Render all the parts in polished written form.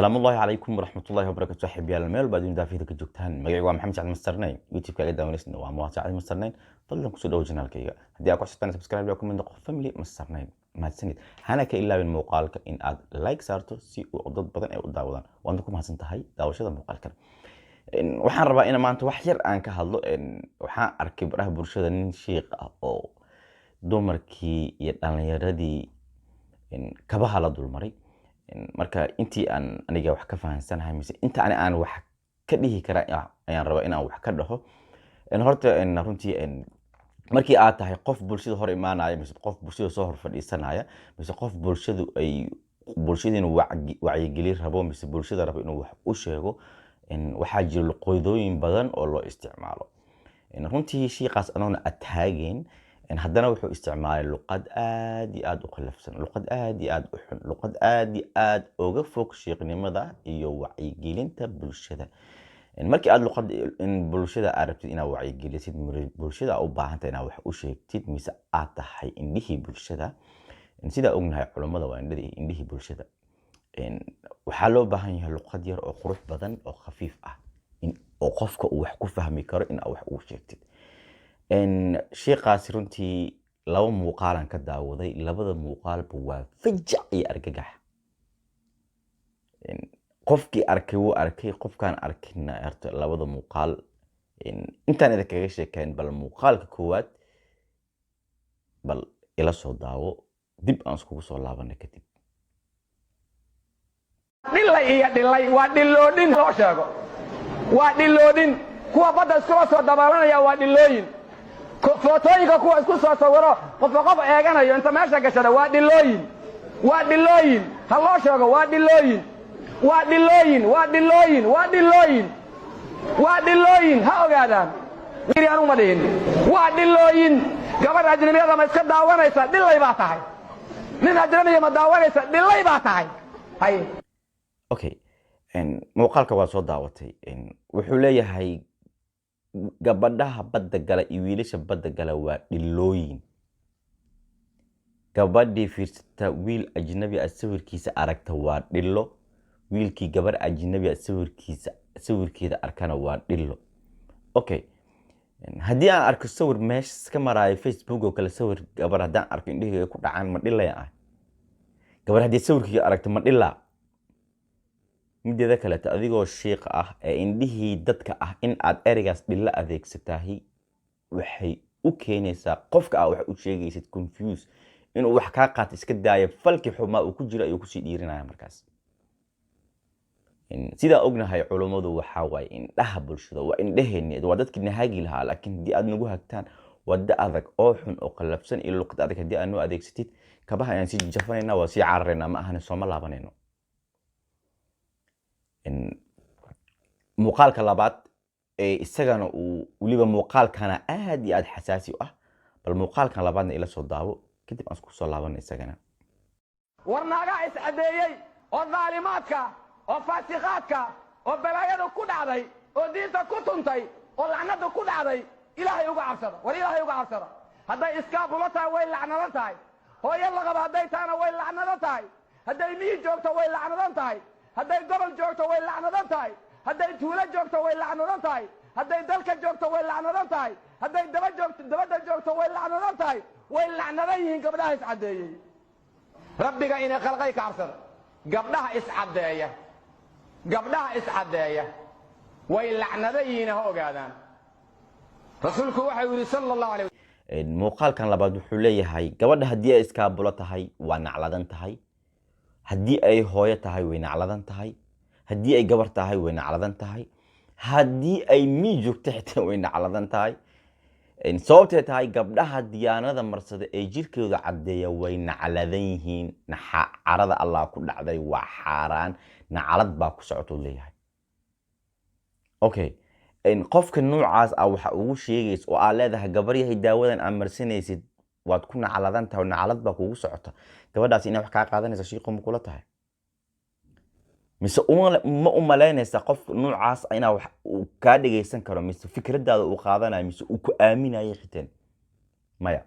Asalaamu calaykum waraxmatullahi wabarakatu, saaxiibayaal meel baad idin daafida ka joogtaan. Magacaygu waa Maxamed Sacad Mastarnayn, YouTube-ka iga daawanaysan waa Muwaad Sacad Mastarnayn. Fadlan kusoo dhawo channelkayga. Haddii aad ku xustaan, subscribe iyo comment, qof family Mastarnayn. Mahadsanid. Hana ka ilaawin muuqaalka in aad like saarto si uu dad badan ay u daawadaan. Waadna ku mahadsan tahay daawashada muuqaalkan. Waxaan rabaa in maanta wax yar aan ka hadlo. Waxaan arkay baraha bulshada nin shiiq ah oo dumarkii iyo dhalinyaradii kabaha la dulmaray. Marka intii aan aniga wax ka fahansanahay mise inta ani aan wax ka dhihi kara ayaan rabaa in aan wax ka dhaho. Horta runtii, markii aad tahay qof bulshada hor imaanaya mise qof bulshada soo hor fadhiisanaya mise qof bulshadu ay bulshadiina wacyigelin rabo mise bulshada rabo inuu wax u sheego, waxaa jira luqadooyin badan oo loo isticmaalo. Runtii shiiqaas anoona ataageen, haddana wuxuu isticmaalay luqad aad iyo aad u qallafsan, luqad aad iyo aad u xun, luqad aad iyo aad uga fog shiiqnimada iyo wacyigelinta bulshada. Markii aad luqad bulshada aad rabtid inaad wacyigelisid, bulshada aad u baahantay inaad wax u sheegtid mise aad tahay indhihii bulshada, sidaa ognahay culummada waa indhihii bulshada, waxaa loo baahan yahay luqad yar oo qurux badan oo khafiif ah oo qofka uu wax ku fahmi karo in aad wax ugu sheegtid. Shiiqaasi runtii laba muuqaalan ka daawaday. Labada muuqaalba waa fajac iyo argagax. Qofkii arkay wuu arkay, qofkaan arkinna horta labada muuqaal intaan idinkaga sheekayn, bal muuqaalka koowaad bal ila soo daawo, dib aan iskugu soo laabana kadib. Dhilay iyo dhilay waa dhiloodhin, loo sheego waa dhiloodhin. Kuwa badda iskula soo dabaalanaya waa dhilooyin. Footooyinka kuwa isku soo sawiro, qofka qof eeganayo inta meesha gashada, waa dhilooyin, waa dhilooyin. Ha loo sheego, waa dhilooyin, waa dhilooyin, waa dhilooyin, waa dhilooyin, waa dhilooyin. Ha ogaadaan, anugu ma dhihin, waa dhilooyin. Gabadh ajnabiyada ma iska daawanaysa? Dhilay baa tahay. Nin ajnabiya ma daawanaysa? Dhilay baa tahay. Hay. Okay, muuqaalka waa soo daawatay. Wuxuu leeyahay gabadhaha badda gala iyo wiilasha badda gala waa dhilooyin. Gabadhii fiirsata wiil ajnabi ah sawirkiisa aragta waa dhilo. Wiilkii gabar ajnabi ah sawirkiisa, sawirkeeda arkana waa dhilo. Okay, haddii aan arko sawir meesha ka maraayo Facebook oo kale, sawir gabar haddaan arko, indhahayga ku dhacaan, ma dhilaya ah? Gabar haddii sawirkeyga aragto, ma dhilaa? Mideeda kaleeto, adigoo shiiq ah ee indhihii dadka ah, in aad ereygaas dhilo adeegsatahay waxay u keenaysaa qofka aa wax u sheegaysid confuse, inuu wax kaa qaato iska daayo, falkii xumaa uu ku jiro ayuu kusii dhiirinaya. Markaas sidaa ognahay, culummadu waxaa waaye indhaha bulshada, waa indhaheenni, waa dadkii nahaagi lahaa. Laakiin haddii aad nagu hagtaan waddo adag oo xun oo qallafsan iyo luqad adag haddii aad noo adeegsatid, kabaha ayaan sii jafanaynaa, waa sii cararaynaa, ma ahane sooma laabanayno. Muuqaalka labaad ee isagana uu weliba muuqaalkana aad iyo aad xasaasi u ah, bal muuqaalkan labaadna ila soo daawo, kadib aan isku soo laabana isagana. War naagaa iscadeeyey oo daalimaadka oo faasiqaadka oo balaayadu ku dhacday oo diinta ku tuntay oo lacnadu ku dhacday, Ilaahay uga cabsada. War Ilaahay uga cabsada. Hadday iskaabulo tahay, way lacnadan tahay. Hooyo la qabo hadday tahana, way lacnadan tahay. Hadday miyi joogto, way lacnadan tahay. Hadday gobol joogto, way lacnadan tahay. Hadday tuulo joogto, way lacnadan tahay. Hadday dalka joogto, way lacnadan tahay. Hadday daba joogto, dabadda joogto, way lacnadan tahay. Way lacnadan yihiin gabdhaha iscaddeeyey. Rabbiga inay khalqay ka cabsada. Gabdhaha iscaddeeya, gabdhaha iscaddeeya way lacnadan yihiin, ha ogaadaan. Rasuulku waxau yidhi sala Allahu alayh. Muuqaalkan labaad wuxuu leeyahay gabadha haddii ay iskaabulo tahay, waa nacladan tahay. Haddii ay hooyo tahay, way nacladan tahay. Haddii ay gabar tahay, way nacladan tahay. Haddii ay mii joogto xitaa, way nacladan tahay. Sababtay tahay, gabdhaha diyaanada marsada ee jirkooda caddeeya way nacladan yihiin. Carada Allah ku dhacday, waa xaaraan, naclad baa ku socotou leeyahay. Okay, qofka noocaas ah waxa ugu sheegaysa oo aad leedahay gabar yahay daawadan aad marsanaysid waad ku nacladan tahay, naclad baa kugu socota, gabadhaas inay wax kaa qaadanaysa, shiiqo, ma kula tahay? Mise ma u malaynaysa qof noocaas inaa wax uu kaa dhegaysan karo, mise fikradaada uu qaadanayo, mise uu ku aaminayo xiteen? Maya.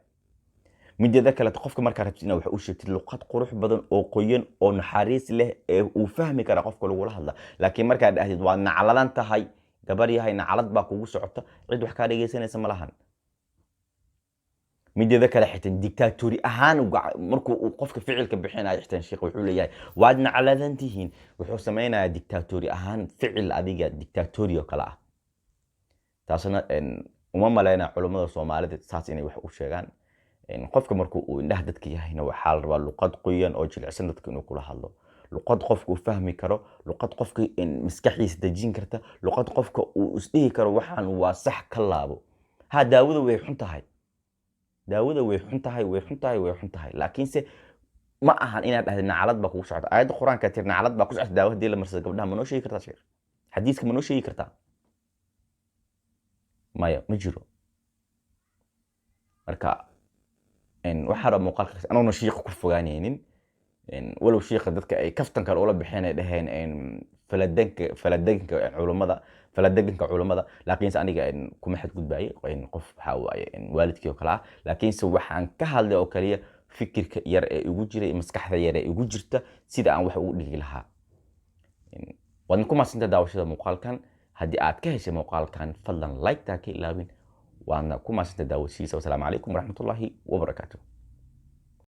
Mideeda kaleeto, qofka markaa rabtid inaad wax u sheegtid, luqad qurux badan oo qoyan oo naxariis leh ee uu fahmi kara qofka lagula hadla. Laakiin markaad dhahdid "Waad nacladan tahay, gabar yahay, naclad baa kugu socota," cid wax kaa dhegeysanaysa ma lahan. Mideeda kale, xitaa dictatori ahaan markuu uu qofka ficilka bixinayo, xitaa sheekh wuxuu leeyahay "Waad nacladan tihiin." Wuxuu sameynayaa dictatori ahaan ficil adiga dictatori oo kale ah. Taasna uma maleyna culummada Soomaalida saas inay wax u sheegaan. Qofka markuu uu indhaha dadka yahayna, waxaa la rabaa luqad qoyan oo jilicsan dadka inuu kula hadlo, luqad qofka uu fahmi karo, luqad qofka maskaxdiisa dejin karta, luqad qofka uu isdhihi karo waxaan waa sax, ka laabo. Ha, daawada way xun tahay, daawada way xun tahay, way xun tahay, way xun tahay, laakiinse ma ahan inaad dhahda "Naclad baa kugu socota." Aayadda Qur-aanka tir naclad baa ku socota daawo hadii la marsado gabdhaha, ma noo sheegi kartaa, sheekh? Xadiiska ma noo sheegi kartaa? Maya, ma jiro. Marka waxaa raba muuqaalka anoona shiiqa ku fogaanaynin, walow shiiqa dadka ay kaftan kale ula baxeen, ay dhaheen faladanka, faladeganka culummada, faladeganka culummada, laakiinse aniga kuma xadgudbayo. Qof waxaa waaye waalidkii oo kale ah, laakiinse waxaan ka hadlay oo kaliya fikirka yar ee igu jiray, maskaxda yar ee igu jirta, sida aan wax ugu dhigi lahaa. Waadna ku mahadsantahay daawashada muuqaalkan. Haddii aad ka heshay muuqaalkan, fadlan like-taa ka ilaawin. Waadna ku mahadsantahay daawashadiisa. Wasalaamu calaykum waraxmatullaahi wabarakaatu.